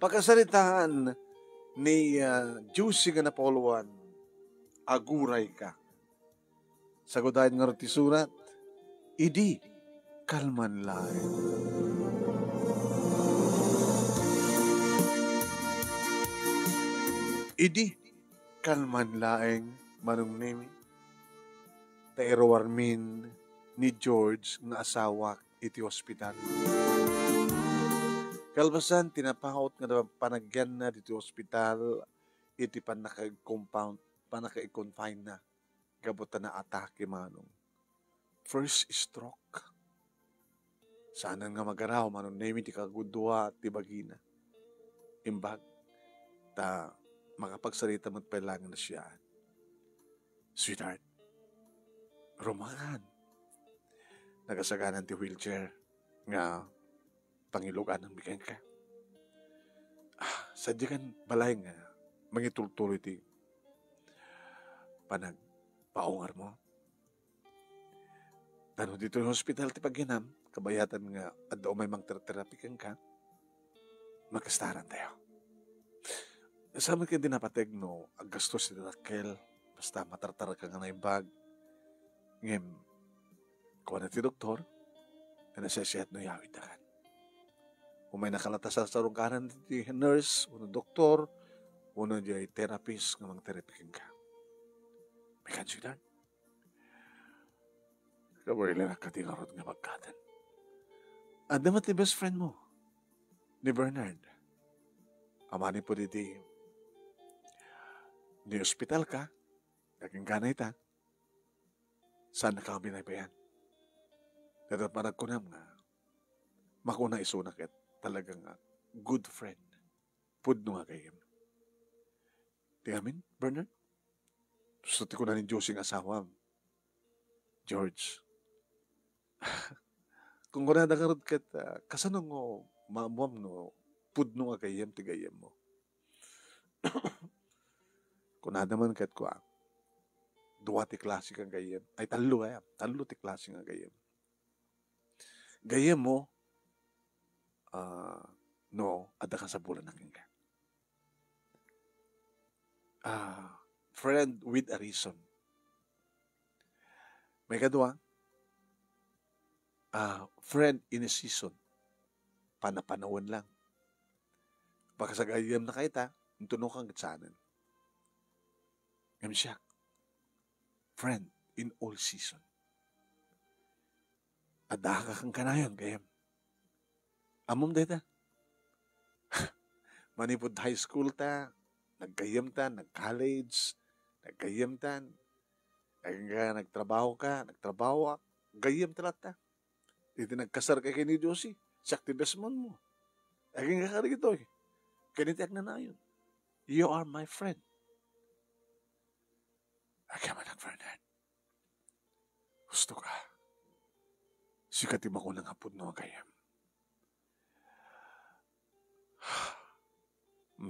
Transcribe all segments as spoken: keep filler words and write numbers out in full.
Pakasaritaan ni, ah, Josie nga napauluan, "Agurayka." Sagudayen ngarud ti surat, "Idi kalman laeng." Idi kalman laeng, Manong Nemi, ta iruarmin ni George nga asawak iti ospital. Kalpasan ti napaut nga panagyanna ditoy ospital iti pannaka-compound, pannaka-confine na gapu ta naatake manong. First stroke. Saanen nga magaraw, Manong Nemi, ti kagudua ti bagina. Imbag ta makapagsarita met pay laeng a naasian. Sweetheart, rumangan. Nagasaganan ti wheelchair nga pangilugananmi kenka. Ah, sadikan balay nga mangitultuloy ti panagpaungarmo. Ta no ditoy hospital ti pagyanam, kabayatan nga adda umay mangter-terapi kenka, magkastaran tayo. Saan met kadi napateg no aggastos ti dakkel, basta matartarka nga naimbag. Ngem, kuana ti doktor, nga nasayaat no iyawidtakan. Umay nakalatas a sarungkaran ti nurse, wenno doktor, wenno diay therapist nga mangterapi kenka. May consider? Kabaelan a kadi ngarud nga bagkaten. Adda met ti best friend mo, ni Bernard. Amanipud idi ni ospital ka, agingganay ta, saan ka nga binaybayan. Dayta panagkunam nga, makuna isuna ket talaga nga good friend. Pudno nga gayyem. Ti amin, Bernard? Gusto ti kuna ni Josie nga asawam. George, kung kunada ngarud ket, ah, kasano nga maammuam no pudno nga gayyem ti gayyemmo? Kunada man ket kua, dua ti klase nga gayyem. Ay, tallo, eh. Tallo ti klase nga gayyem. Gayyemmo, ah, no, adda kasapulan a kenka. Ah, friend with a reason. Maikadua, ah, friend in a season. Panapanawen lang. Pakasagayyemnaka ita, intunokan ket saanen. Ngem siak, friend in all season. Adda ka kan kanayon, gayyem. Ammom dayta? Manipud high school ta, naggayyem ta, nag-college, naggayyem ta, agingga nagtrabaho ka, nagtrabaho ak, gayyem ta latta. Iti nagkasar ka ken ni Josie, siak ti best man mo. Agingga ka dagitoy. Ken iti agnanayon, you are my friend. Agyamanak, Bernard. Gusto ka. Sika ti makuna nga pudno a gayyem.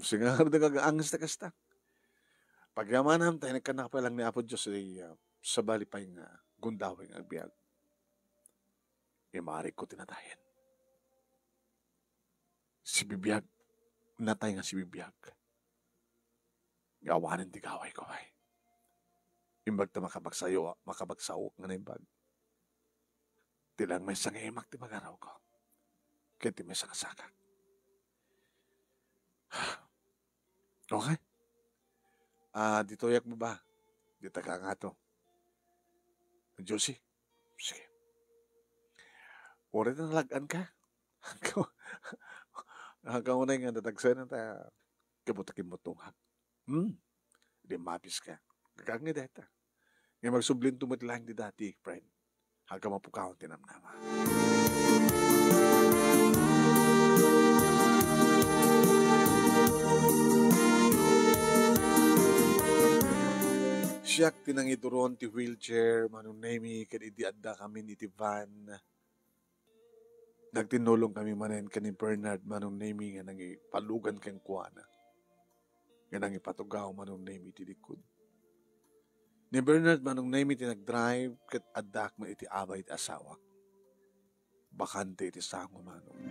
Singa nga nagagaanges ta kasta. Pagyamanam, ta inekkanak pay lang ni Apo Dios, ay, ah, sabali pay nga gundaway nga agbiag. Imarik ko ti natayen. Sibibiag, natay nga sibibiag. Nga awanen ti gaway ko, ay. Imbag ta makabagsayo, makabagsaok nga naimbag. Ti lang maysa nga imak ti magaraw ko. Ket ti maysa nga sakak. Okay. Ah, ditoyak baba. Dita ka ngato. Josie, sige. Uray ta nalag-an ka. Hanggang, hanggang unay nga natagsen ta, kabuta kimmutungak. Hmm? Di mapis ka. Gagang nga deta. Nga magsublinto met laeng ti dati, friend. Hanggang mapukawan ti namnama. Siak ti nangituron ti wheelchair, Manong Nemi, ket idi adda kami iti van, nagtinnulong kami manen ken ni Bernard, Manong Nemi, nga nangipalugan kenkuana, nga nangipatugaw, Manong Nemi, ti likod. Ni Bernard, Manong Nemi, ti nagdrive, ket addaak met iti abay ti asawak. Bakante iti sango, Manong.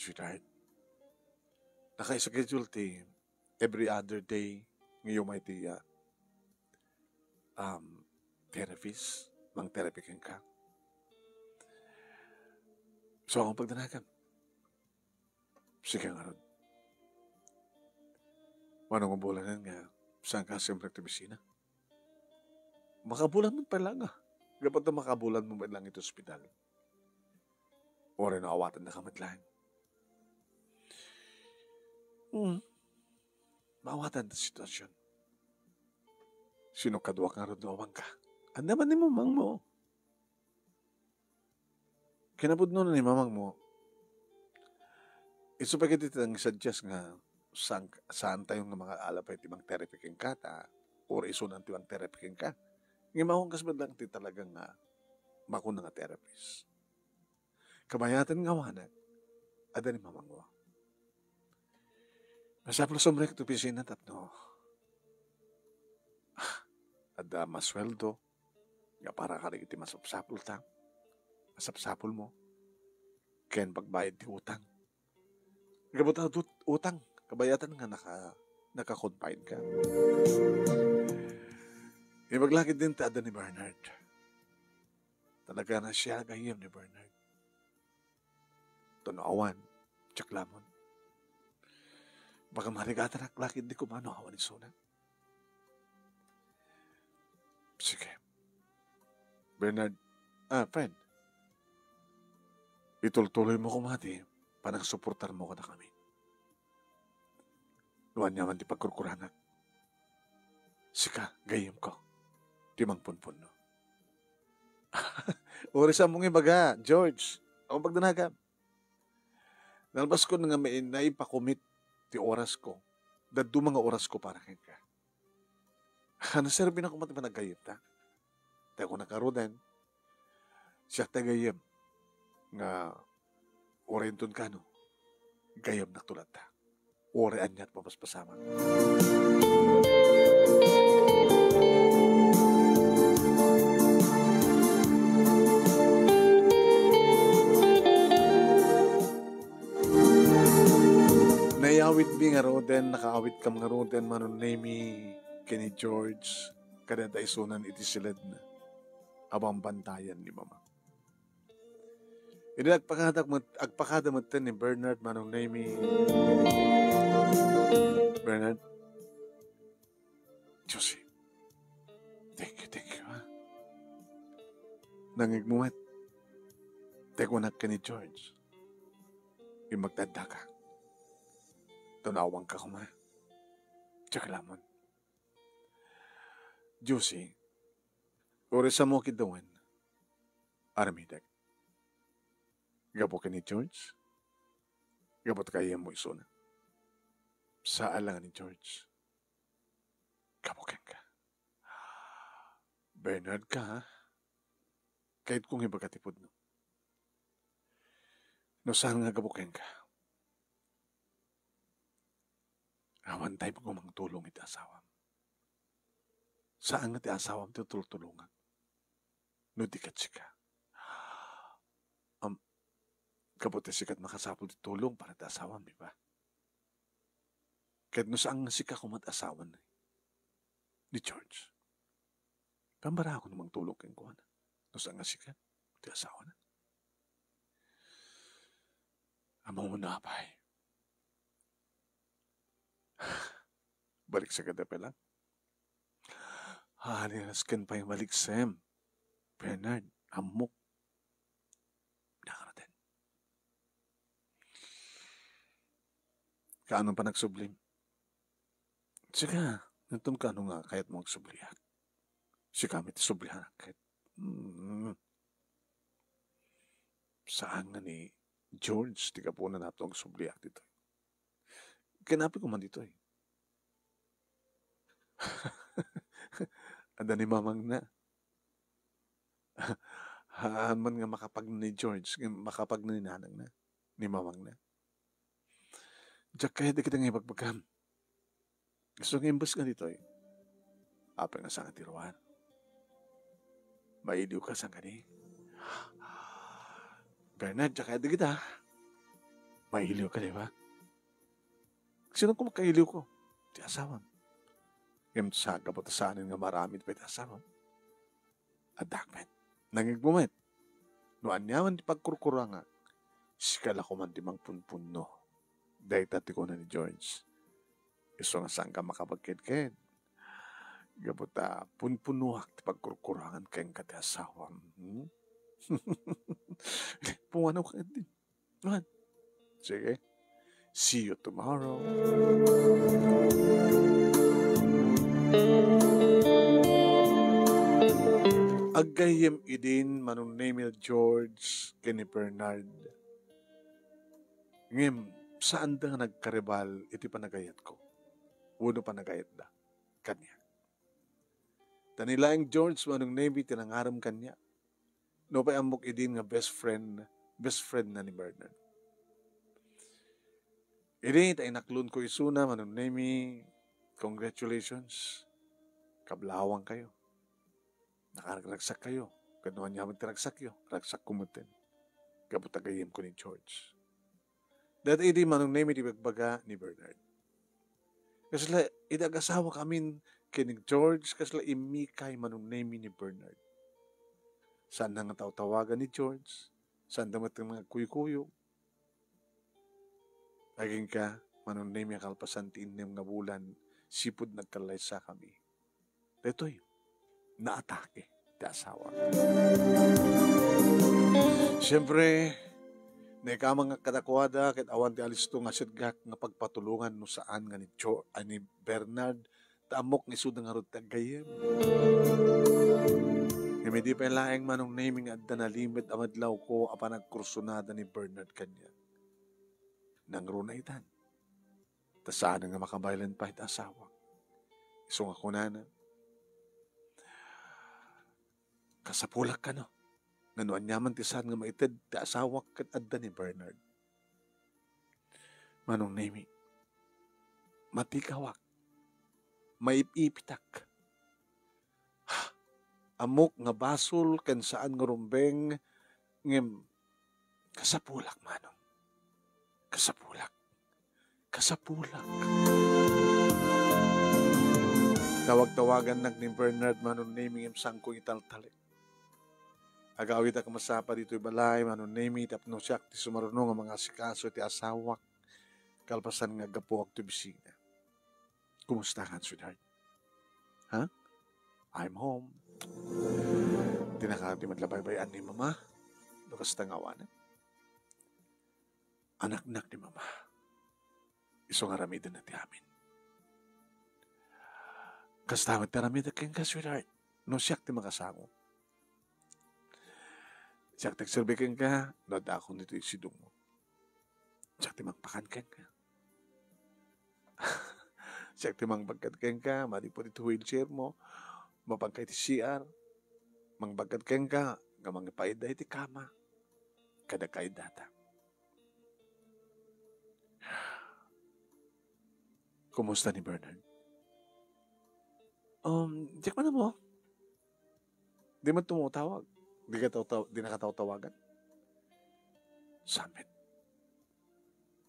sweetheart. Naka-schedule ti every other day nga umay ti, ah, um, therapist, mang-therapy kenka. So, ang pagdanagan, sige ngarud. Mano nga bulanen nga saan ka siyempre ti opisina? Makabulan mo pa lang, ah. Dapat na makabulan mo man lang iti ospital. Uray no awatanna ka met laeng. Hmm. Maawatan ti sitwasyon. Sino kaduak ngarud no awan ka? Ania man ni mamang mo? Kinapudno na ni mamang mo, isu pay ket iti nangisuggest nga saan, saan tayo nga mangaalap iti mang-therapy kenka ta, or isunan ti mang-therapy kenka. Ngem awan kas met lang ti talaga nga makuna nga therapist. Kabayatan nga awanak, adda ni mamang mo. Masapul a sumrek iti opisina tapno, ah, adda masueldo nga para kadagiti masapsapulta, masapsapul mo, ken pagbayad ti utang. Gapu ta dut-, utang, kabayatan nga naka-, naka-confine ka. Ibaga la ketdin ti adda ni Bernard. Talaga nga siak gayyem ni Bernard. Ta no awan, diak la met. Baka marigatanak la ketdi koma no awan isuna. Sige. Bernard, ah, friend, itultuloy mo koma ti panangsuportar mo kadakami. No ania man ti pagkurkuranak, sika, gayyemko, ti mangpunpunno. Uray sa mong ibaga, George. Ang pagdanagam. Nalpas ko nga mai-, naipakumit ti oras ko. Dadduma nga oras ko para kenka. Naserbi na koma ti panaggayyemta. Ti ako nakaroden, siak ti gayyem nga uray inton kano, gayyemnak to latta. Uray aniat mapaspasamak. Naiawitmi ngaruden, nakaawitkam ngaruden, Manong Nemy, ken ni George, kadata isunan iti siledna a bambantayan ni Mama. Idi agpakada met, agpakada metten ni Bernard, Manong Nemy. Bernard, Josie, thank you, thank you, ha? Nangngegmo met. Ti kunak ken ni George, immagtadda ka. Tunawan ka koma. Diak la met. Josie, uray sa mo kidawen, aramidek. Gapu ken ni George? Gapu ta gayyemmo isuna? Saan la nga ni George. Gapu kenka. Bernard ka, ha? Kayatko nga ibaga ti pudno. No saan nga gapu kenka, awan time ko mangtulong iti asawam. Saan nga ti asawam ti tultulongak no di ket sika. Am, gapu ta sika ti makasapul ti tulong para ti asawam, di ba? Ket no saan nga sika koma ti asawa ni, ni George, pambaraakon mangtulong kenkuana. No saan nga sika ti asawana. Ammom no apay. Baliksek a depela. Ah, ni Rasken pay maliksem. Bernard, ammok. Nakaraten. Kaano panagsublim? Sika, inton kaano nga kayatmo agsubliak? Sika met ti sublianak ket. Hmm. Saan nga ni George ti gapuna nato agsubliak ditoy. Ken apay ko man ditoy. Adda ni mamangna. Haan man nga makapagna ni George, nga makapagna ni nanangna, ni mamangna. Diak kayat dagiti nga ibagbagam. Isu nga imbes nga ditoy, apay nga saan nga ti ruar? Mailiw ka saan kadi? Bernard, diak kayat dagita. Mailiwka, di ba? Sino ko makailiwko? Ti asawam. Ngem sa, gapu ta saanen nga maaramid pay ti asawam. Addak met. Nangngegmo met. No aniaman ti pagkurkurangak, sika la koman ti mangpunpunno. Dayta ti kuna ni George. Isu nga saanka makapagkedked. Gapu ta punpunnoak ti pagkurkurangan kenka ti asawam. Hmm? Pumanaw ka din. Nuan. Sige. See you tomorrow. Aggayyem idin Manong Nemi, George, ken ni Bernard. Ngem, saanda nga nagkaribal iti panagayatko wenno panagayatda kaniak. Ta ni laeng George, Manong Nemi, ti nangarem kaniak. Nupay ammok idin nga best friend, best friend na ni Bernard. Idi ta inaklonko isuna, Manong Nemi, congratulations. Kablawangkayo. Nakaragragsak kayo. Ket no aniaman ti ragsakyo, ragsakko metten. Gapu ta gayyemko ni George. Dayta idi Manong Nemi ti ibagbaga ni Bernard. Kasla, idi agasawakamin ken ni George, kasla immikay Manong Nemi ni Bernard. Saanna nga tawtawagan ni George, saanda met nga agkuykuyog. Agingga, Manong Nemi, a kalpasan ti innem nga bulan, sipud nagkallaysakami. Daytoy, naatake ti asawa. Siempre, naikamangak kadakuada ket awan ti alisto nga sirgak nga pagpatulongan no saan nga ni Jo-, a ni Bernard ta ammok nga isuda ngarud ti aggayyem. Ngem idi pay laeng Manong Nemi nga adda nalimed a madlawko a panagkursunada ni Bernard kaniak, nangruna itan. Ta saan nga makabaylen pay ti asawak. Isu nga kunana, kasapulak kano nga no aniaman ti saan nga maited ti asawak ket adda ni Bernard. Manong Nemi, matikawak, maip-ipitak. Ammok nga basol ken saan nga rumbeng, ngem kasapulak, Manong. Kasapulak. Kasapulak. Tawag-tawagannak ni Bernard, Manong Nemi, ngem saanko italtalek. Agawidak a masapa ditoy balay, Manong Nemi, tapno siak ti sumaruno nga mangasikaso iti asawak, kalpasan nga aggapuak ti opisina. Kumusta ka, sweetheart? Ha? I'm home. Dinaka ti met la baybay-an ni Mama? No kasta nga awanen? Anaknak ni Mama. Isu nga aramidenna ti amin. Kasta met ti aramidek kenka, sweetheart. No siak ti makasango. Siak ti agserbi kenka, no addaakon ditoy sidongmo. Siak ti mangpakan kenka. Siak ti mangbagkat kenka, manipud iti wheelchair mo, mapagka iti C R, mangbagkat kenka, nga mangipaidda iti kama, kada kaiddata. Kumusta ni Bernard? Um, diak man ammo. Di man tumatawa. Di ka tawtaw-, di nakatawtawagan. Samet.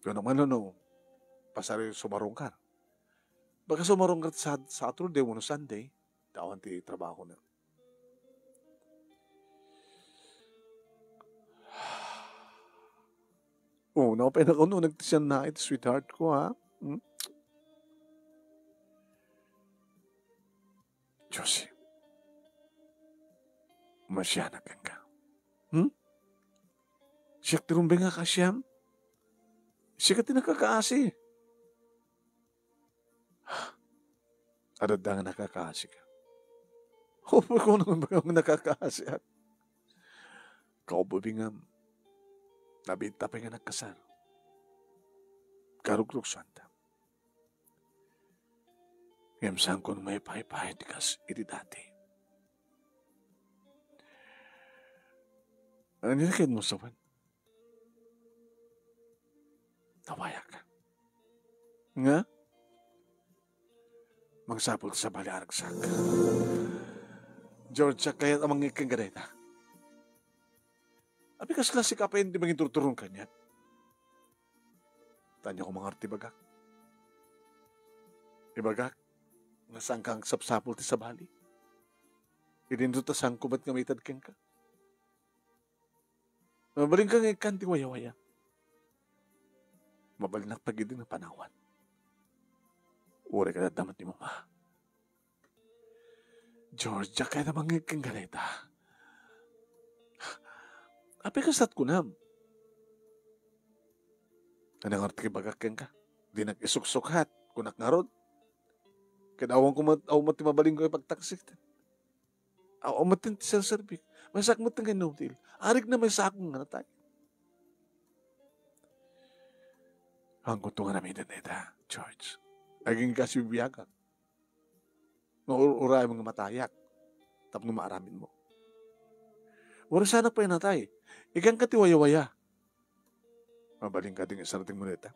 Kano man no, pasari sumarungkar. Baka sumarungkar sa Saturday wenno Sunday. Tawan ti trabaho na. Oh, napay na kuno nagtisian na iti sweetheart ko, ha? Hmm? Josie, masianak kenka. Hmm? Siak ti rumbeng a kaasiam? Sika ti nakakaasi. Adda nga nakakaasika. Upo ko nang nakakaasiak. Kaububingam. Nabiit ta pay nga nagkasar. Karugruksuanta. Ngem saanko nga maipaypay ti kas iti dati. Ania ket mo sawen? Nawayak. Nga? Mangsapul ta sabali a ragsak. George, siak kayat a mangngeg kenka dayta. Apay kasla sika pay ti mangiturturon kaniak? Ania koma ngarud ti ibagak? Ibagak nga saanka agsapsapul ti sabali. Idinto ta saanko met nga maited kenka. Mabalinka nga ikkan ti wayawaya. Mabalinak pay idi nga panawan. Uray kadaddama ti mama. George, diak kayat a mangngeg kenka dayta. Apay kasla kunam? Ania ngarud ti ibagak kenka? Dinak isuksukhat, kunak ngarud. Ket awan ko met, awan met ti mabalinko ipagtaksik. Awan met ti serserbik. Maysak met nga inutil. Arik na maysak nga natay. Angko to nga aramiden dayta, George. Agingga a sibibiagak. Nga ur-, urayen nga matayak tapno maaramidmo. Uray saanak pay natay. Ikkanka ti wayawaya. Mabalinka ding isardengmo dayta.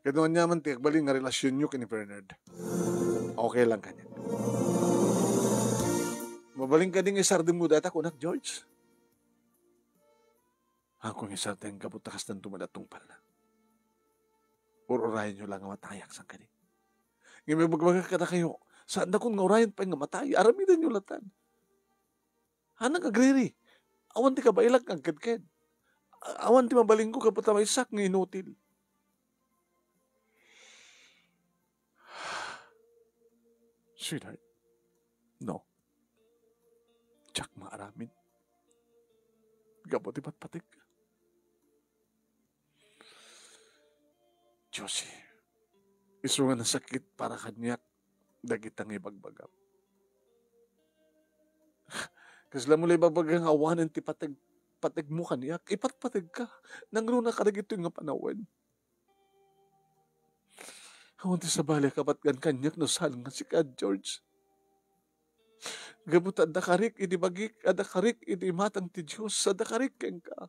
Ket no aniaman ti agbalin nga relasionyo ken ni Bernard, okay lang kaniak. Mabalinka ding isardengmo dayta kunak, George. Angko nga isardeng gapu ta kasdanto met a tungpalna. Ur-urayenyo la nga matayak saan kadi. Ngem ibagbagak kadakayo, saandakon nga urayen pay nga matay, aramidenyo latan. Hanak agriri. Awan ti kabaelak nga agkedked. A-, awan ti mabalinko gapu ta maysak nga inutil. Sweetheart, no. Diak maaramid. Gapu ti patpategka. Josie, isu nga nasakit para kaniak dagita nga ibagbagam. Kasla mo la ibagbaga nga awanen ti pateg-, pategmo kaniak, ipatpategka. Nangruna kadagitoy nga panawen. Awan ti sabali a kapatgan kaniak no saan nga sika, George. Gapu ta adda karik iti bagik, adda karik iti imatang ti Dios, adda karik kenka.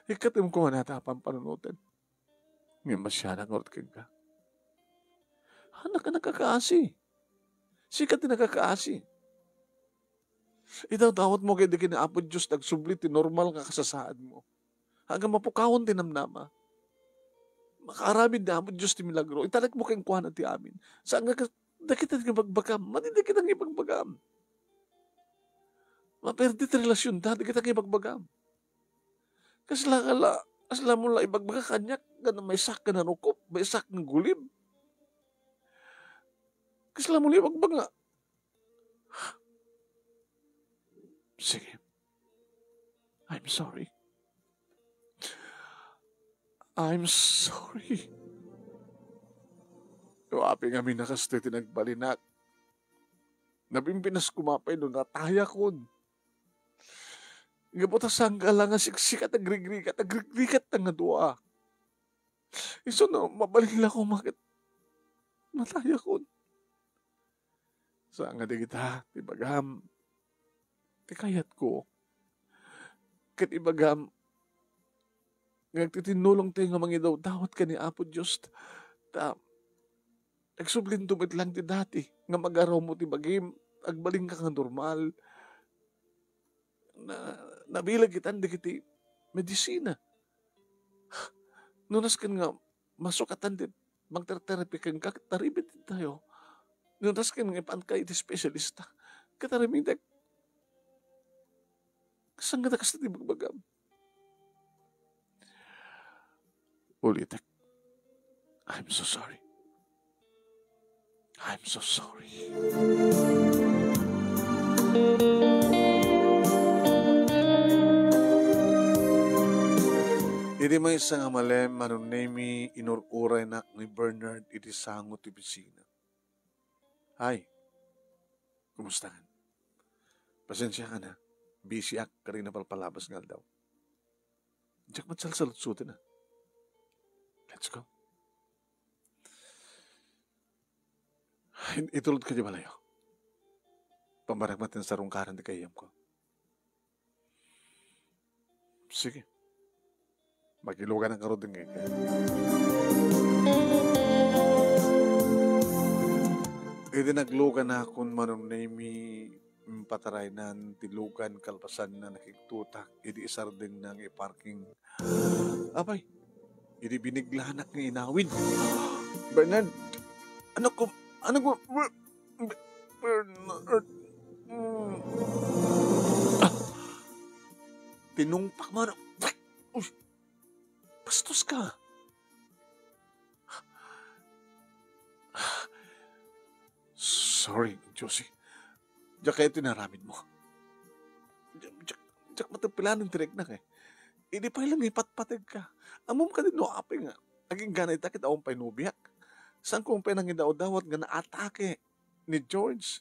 Ikkatem koma dayta a pampanunoten. Ngem masianak ngarud kenka. Hanak a nakakaasi. Sika ti nakakaasi. Idawdawatmo ketdi ken ni Apo Dios ti agsubli ti normal nga kasasaadmo. Agingga mapukawan ti namnama. Makaaramid ni Apo Dios ti milagro. Italekmo kenkuana ti amin. Saan nga kas-, dagita nga ibagbagam. Madi dagita nga ibagbagam. Maperdi ti relasionda, dagita nga ibagbagam. Kasla ka la, kasla mo la ibagbaga kaniak nga maysak nga narukop, maysak nga gulib. Kasla mo la ibagbaga. Sige. I'm sorry. I'm sorry. No apay ngamin a kastoy ti nagbalinak. Nabimbinas koma pay no natayakon. Gapu ta saan nga la nga siksika ti agrigrigat, agrigrigat nga dua. Isu no, mabalin la koma ket matayakon. Saan nga dagita ti ibagam ti kayatko. Ket ibagam nga agtitinnulongtayo nga mangidawdawat ken ni Apo Dios, ta agsublinto met laeng ti dati nga magarawmo ti bagim, agbalinka nga normal. Na, nabileg itan dagiti medisina. No nasken nga masukatan ti mangterterapi kenka, ket aramidentayo. No nasken nga ipaanka iti espesyalista, ket aramidek. Saan nga kasta ti ibagbagam? Ulitek, I'm so sorry. I'm so sorry. Idi maysa nga malem, Manong Nemy, inur-uraynak ni Bernard iti sango ti opisina. Hi. Kumusta ngarud? Pasensiakan, ha. Busyak kadagiti napalpalabas nga aldaw. Diak met salsalutsoten, ha. Let's go. In-, itulodka idiay balayo. Pambarek met ti sarungkaran ti gayyemko. Sige. Makiluganak ngarud dengngeg. Idi nagluganakon, Manong Nemy, impataraynan ti lugan kalpasanna nakigtutak idi isardengna nga iparking. Apay, idi biniglaanak nga inawid. Bernard, ano ko, ano ko, Bernard, mm. Ah, tinungpak man. Uy, bastos ka. Sorry, Josie. Diak kayat ti inaramidmo. Diak, diak, diak matagpilanen ti riknak, eh. Idi pay lang ipatpateg ka. Ammom kadi no apay nga agingga ita ket awan pay nobiak. Saanko pay nangidawdawat nga naatake ni George.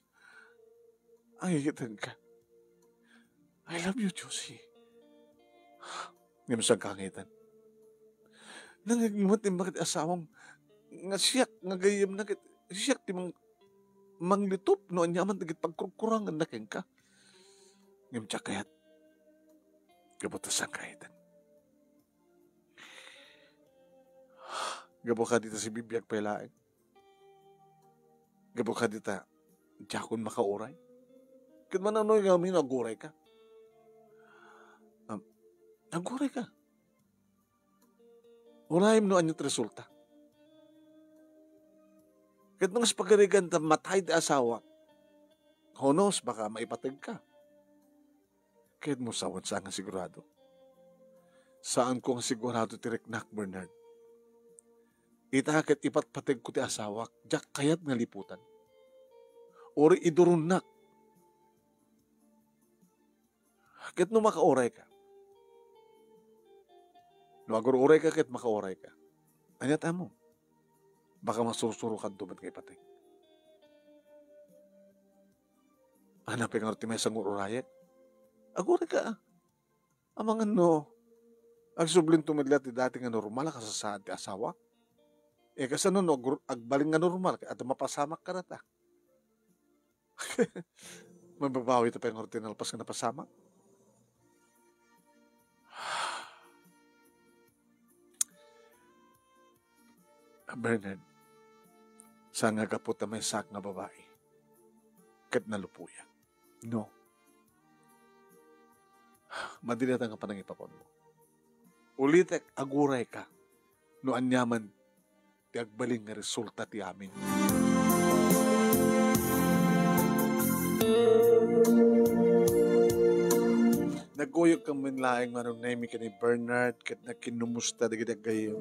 Ay, iteng ka. I love you, Josie. Ngem saan ka ngitan? Nangngegmo ti bakit asawam nga siak nga gayyemna ket siak ti mang-, manglitop no aniaman dagiti pagkurkuranganna kenka. Ngem diak kayat. Gapu ta saan ka ngitan? Gapu kadi ta sibibiag pay laeng. Gapu kadi ta diakon makauray. Ket mananoy nga amin, aguray ka. Am, aguray ka. Urayem no ania ti resulta. Ket no kas pagarigan ta matay ti asawak, who knows, baka maipateg ka. Ket mo sawen, saan nga sigurado? Saanko nga sigurado ti riknak, Bernard. Ita ket ipatpategko ti asawak, diak kayat nga liputan. Uray iduronnak. Ket no makauray ka, no agur-uray ka ket makauray ka, ania ti ammo? Baka masursurokanto met nga ipateg. Ania pay ngarud ti maysa nga ur-urayek? Aguray ka, a. Amangan no agsublinto met la ti dati nga normal a kasasaad ti asawa? E, kasano no agur-, agbalin nga normal ket adda mapasamak kadata? Mababawita pay ngarud ti nalpas nga napasamak? Bernard, saan nga gapu ta maysaak nga babai ket nalupoyak? No. Madi dayta nga panangipapanmo. Ulitek, aguray ka no aniaman ti agbalin nga resulta ti amin. Nagkuyogkami laeng, Manong Nemy, ken ni Bernard, ket nagkinnumusta dagiti aggayyem.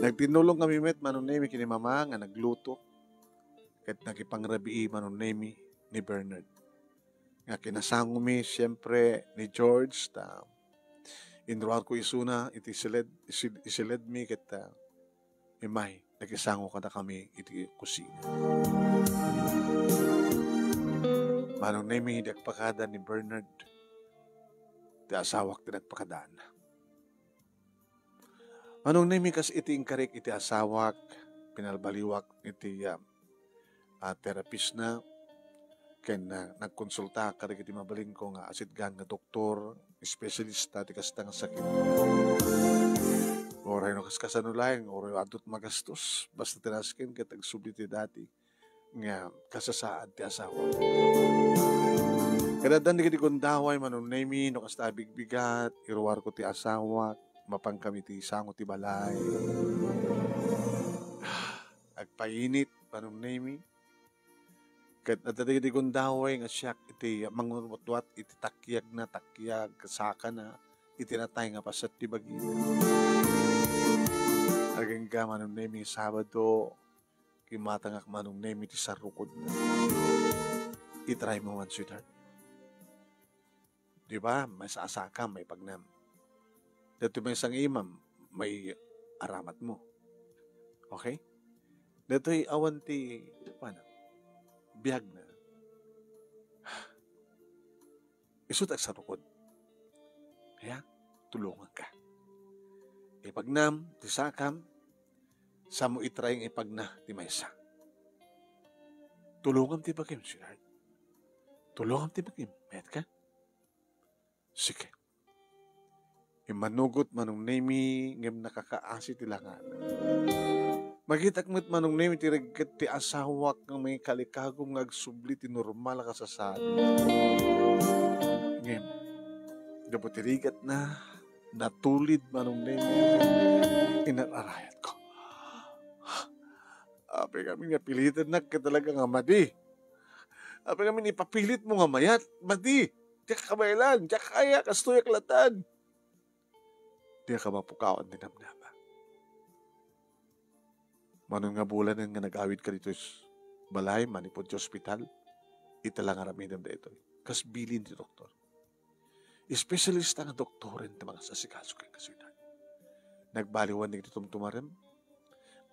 Nagtinulongkami met, Manong Nemy, ken ni Mama nga nagluto, ket nakipangrabii, Manong Nemy, ni Bernard. Nga kinasangomi, siempre, ni George, ta inruarko isuna iti siled, isil-, isiledmi, ket, ah, immay, nakisango kadakami iti kusina. Manong Nemy, idi agpakada ni Bernard, ti asawak ti nagpakadaanna. Manong Nemy, kas iti inkarik iti asawak, pinalbaliwak iti, ah, ah, therapist na, ken, ah, nagkonsulta kadagiti mabalinko nga asitgan nga doktor, espesyalista ti kasta nga sakit. Uray no kaskasano laeng, uray adto't magastos, basta ti nasken ket agsubli ti dati nga kasasaad ti asawa. Kadagdan dagiti gundaway, Manong Nemy, no kasta a bigbigat, iruarko ti asawak, mapankami ti sango ti balay. Agpainit, Manong Nemy. Ket adda dagiti gundaway nga siak iti mangurwatwat iti takiagna, takiag, sakana, iti natay nga paset ti bagina. Agingga, Manong Nemy, Sabado, kimmatangak, Manong Nemy, ti sarukod. Itry mo man, sweetheart. Di ba? Maysa a sakam, maipagnam. Daytoy maysa nga imam, may aramat mo. Okay? Daytoy awan ti, paano? Biag na. Isu ti agsarukod. Kaya, tulongan ka. Ipagnam ti sakam, samo itry nga ipagna ti maysa. Tulongam ti bagim, sweetheart. Tulongam ti bagim. Mayat ka? Sige. Immanugot, Manong Nemy, ngem nakakaasi ti langana. Makitak met, Manong Nemi, ti regget ti asawak nga mangikalikagum nga agsubli ti normal a kasasaan. Ngem, gapu ti rigatna, natulid, Manong Nemi, inar-arayatko. Apay ngamin nga pilitannak ket talaga nga madi. Apay ngamin ipapilitmo nga mayat, madi. Diak kabaelan, diak kaya, kastoyak latan. Diak mapukawan ti namnama. Manon nga bulanen nga nag-awidka ditoy s-, balay, manipud ti ospital, ita la nga aramidem daytoy. Kas bilin ti doktor. Espesyalista nga doktoren ti mangasasikaso kenka, sweetheart. Nagbaliwan dagiti tumtumarem.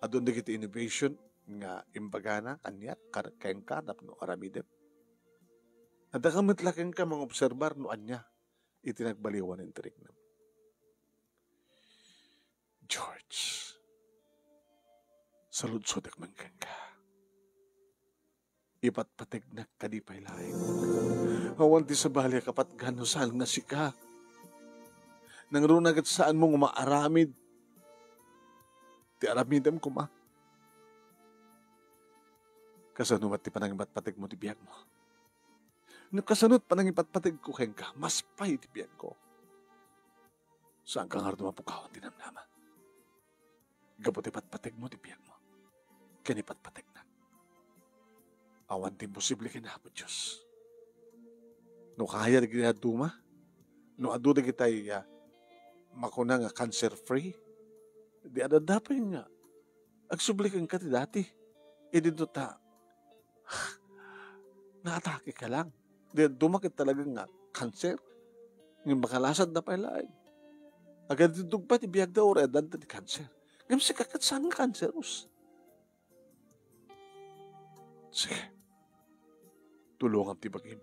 Adun dagiti innovation nga imbagana kaniak, kar-, kenka, tapno aramidem. Adda ka met la kenka mangobserbar no ania iti nagbaliwan ti riknam. George, saludsodek man kenka. Ipatpategnak kadi pay laeng. Awan ti sabali a kapatgan no saan nga sika. Nangruna ket saanmo nga maaramid ti aramidem koma. Kasano met ti panangipatpategmo ti biagmo? No kasano ti panangipatpategko kenka, mas pay ti biagko. Saanka ngarud a mapukawan ti namnama. Gapu ti patpategmo ti biagmo ken ipatpategnak. Awan ti imposible ken Apo Dios. No kaya dagiti dadduma, no adu dagiti, ah, makuna nga cancer-free, di adda pay nga agsubli kenka ti dati. Idi no ta, naatake ka lang. Di, dumakit talaga nga cancer. Nga makalasat da pay laeng. Agad dugpa ti biagda, uray addanta ti cancer. Ngem sika ket saan nga cancerous. Sige. Tulongam ti bagim.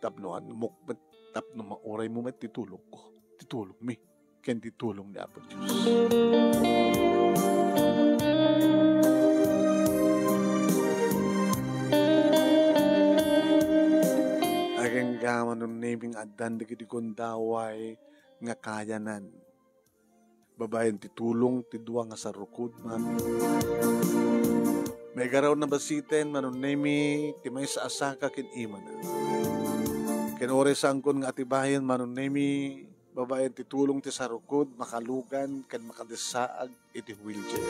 Tapno ammok met, tapno mauraymo met ti tulongko, ti tulongmi, ken ti tulong ni Apo Dios. Agingga, Manong Nemi, addan dagiti gundaway nga kayanan. Babaen ti tulong ti dua nga sarukod, mami. Maigaraw a basiten, Manong Nemi, ti maysa a saka ken imana. Ken uray saankon nga atibayen, Manong Nemi, babaen ti tulong ti sarukod, makalugan, ken makadessaag iti wheelchair.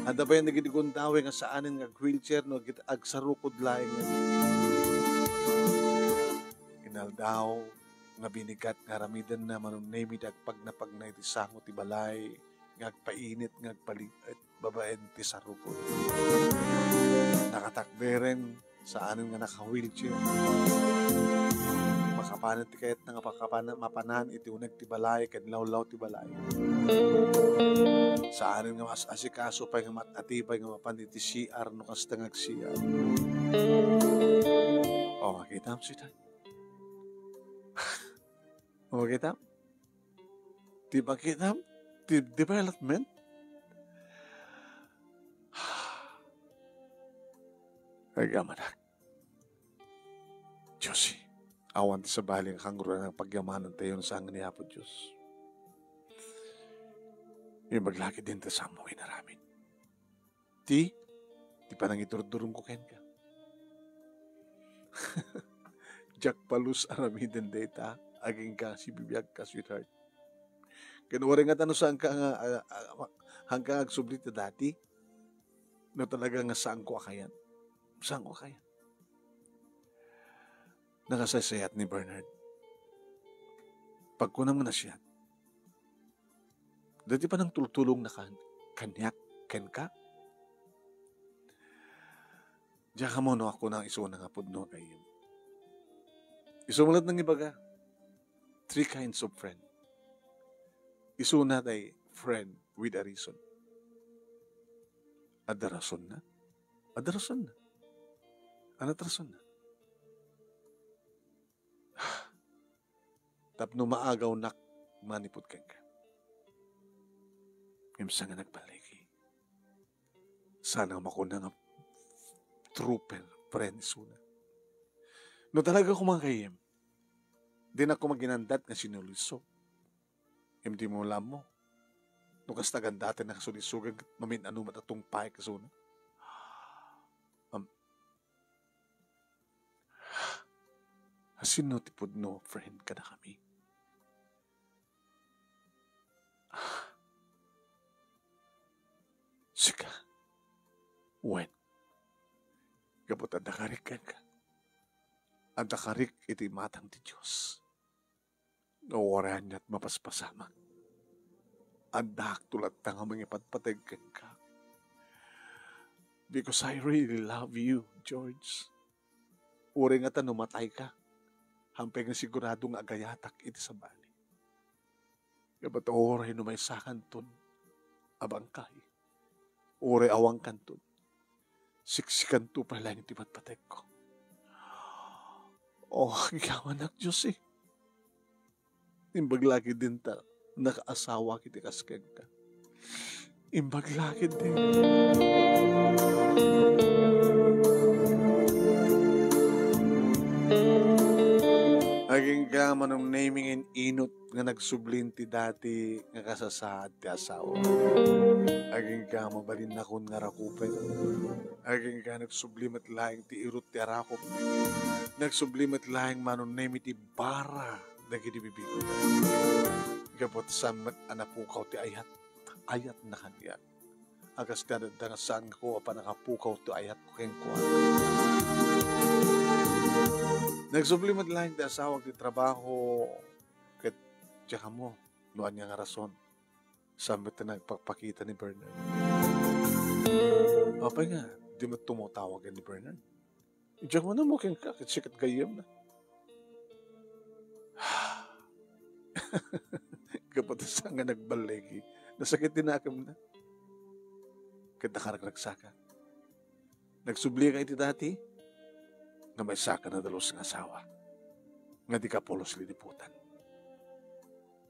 Adda pay dagiti gundaway nga saanen nga ag-wheelchair no agit-, agsarukod laeng. Inaldaw nga binigat nga aramidenna, Manong Nemi, ti agpagnapagna iti sango ti balay nga agpainit nga agpalig-et babaen ti sarukod. Nakatakderen, saanen nga naka-wheelchair. Makapanen ti kayatna nga pakapana-, mapanan iti uneg ti balay ken lawlaw ti balay. Saanen nga mas-asikaso pay nga mat-atipay nga mapan iti C R no kasta nga ag-C R. O, makitam, sweetheart. O, makitam? Ti makitam? Ti development? Agamanak. Josie, awan ti sabali nga kangrunan nga pagyamanantayo no saan nga ni Apo Dios. Ibaglakid din ta samo inaramid. Ti, ti panangiturdurongko kenka. Diak palus aramiden dayta, agingga sibibiagka, sweetheart. Ken uray ngata no saanka nga, ah, ah, haanka nga agsubli ta dati, no talaga nga saanko a kayat. Saanko a kayat. Nakasaysayat ni Bernard. Pagkunam nga nasia, dati panangtultulongna kan-, kaniak, kenka? Diak ammo no kunam isuna nga pudno a gayyem. Isu met nangibaga, three kinds of friend. Isuna ti friend with a reason. Adda rasonna? Adda rasonna. Ania ti rasonna? Tapno maagawnak manipud kenka. Ngem saan nga nagballigi. Saan nga makuna nga true friend isuna. No talaga koma gayyem, dinak koma ginandat nga sinulitso. Ngem di mo lammo. No kasta, ganda ti nakasulisog, mamin-ano met a tungpay kasuna. Am-, Asino ti pudno, friend, kadakami? Sika. Wen. Gapu ta adda karik kenka. Adda karik iti imatang ti Dios. No uray aniat mapaspasamak, addaakto latta nga mangipadpateg kenka. Because I really love you, George. Uray ngata no matayka, hampay nga sigurado nga agayatak iti sabali. Gapu ta uray no maysakanton a bangkay, uray awankanton, siksikanto pay laeng iti patpategko. Oh, agyamanak, Dios, eh. Imbag la ketdin ta nakaasawak iti kas kenka. Imbag la ketdin. Agingga, Manong Nemy, nga in-inut nga nagsubli ti dati nga kasasaad ti asawa. Agingga, mabalinnakon nga rakupen. Agingga, nagsubli met laeng ti irut ti arakup. Nagsubli met laeng, Manong Nemy, ti bara dagiti bibig. Gapu ta saan met a napukaw ti ayat, ayatna kaniak. A kas ti adda nga saan nga ko a pannakapukaw ti ayatko kenkuana. Nagsubli met laeng ti asawak ti trabaho ket diak ammo no ania nga rason. Saan met ti nagpakpakita ni Bernard. Apay nga, di met tumatawagan ni Bernard? Diak man ammo kenka, ket sikat gayyemna. Gapu ta saan nga nagballigi, nasakit ti nakemna. Ket nakaragragsaka. Nagsublika iti dati nga maysaka nga dalus nga asawa nga di kapulos lidiputan.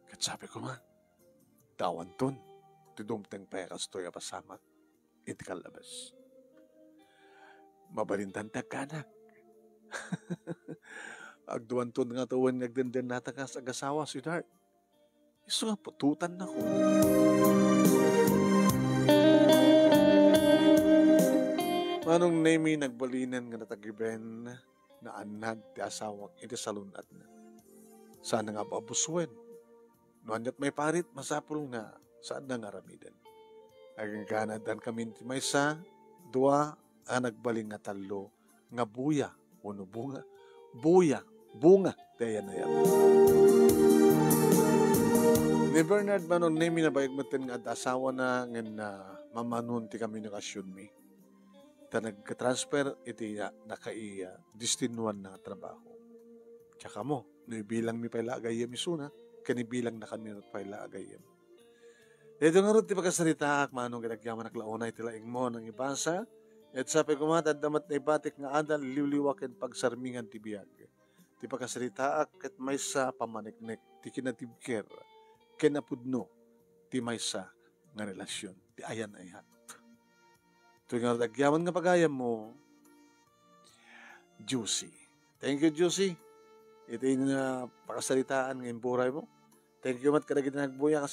Ket sabi koma, ta awanton ti dumteng pay a kastoy a pasamak iti kallabes. Mabalintan ti agkanak. Agduanton nga tawen nga agdendennata kas agasawa, sweetheart. Isu nga putotannako. Manong Nemy, nagbalinen nga natagiben, naannad ti asawak iti salun-atna. Saan nga ab-abusoen. No aniat maiparit, masapul nga saanna nga aramiden. Agingga, addan kami ti maysa, dua a nagbalin nga tallo nga buya wenno bunga. Buya, bunga ti ayan-ayat. Ni Bernard, Manong Nemy, nabayag metten nga adda asawana ngem, ah, mammanon ti komunikasionmi. Ta nagtransfer iti, ah, nakai-, ah, destinoanna nga trabaho. Diak ammo no ibilangmi pay la a gayyem isuna, ken ibilangna kami met pay la a gayyem. Daytoy ngarud ti pakasaritaak, Manong, ket agyamanak la unay ti laingmo nga ibasa. Ket sapay koma ta adda met naibatik nga adal, liwliwa ken pagsarmingan ti biag. Ti pakasaritaak ket maysa a pammaneknek ti kinatibker ken napudno ti maysa nga relasion, ti ayan-ayat. Daytoy ngarud agyaman nga pagayammo, Josie. Thank you, Josie. Iti nga pakasaritaan nga imburay mo. Thank you met kadagiti nagbuya kas